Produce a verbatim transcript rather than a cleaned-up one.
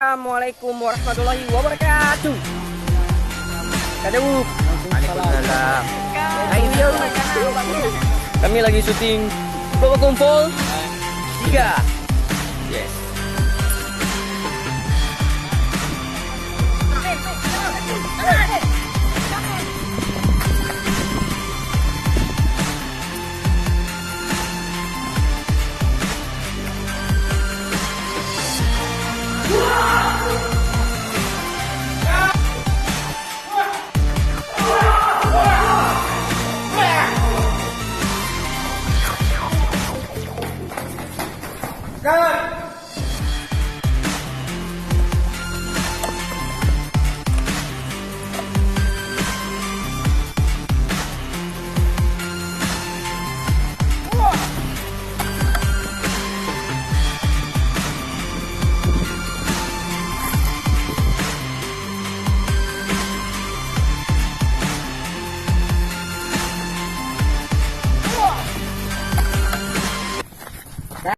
Assalamualaikum warahmatullahi wabarakatuh. Kak Daud. Waalaikumsalam. Ayo, yo. Kami lagi syuting Bogor Kumpul tiga.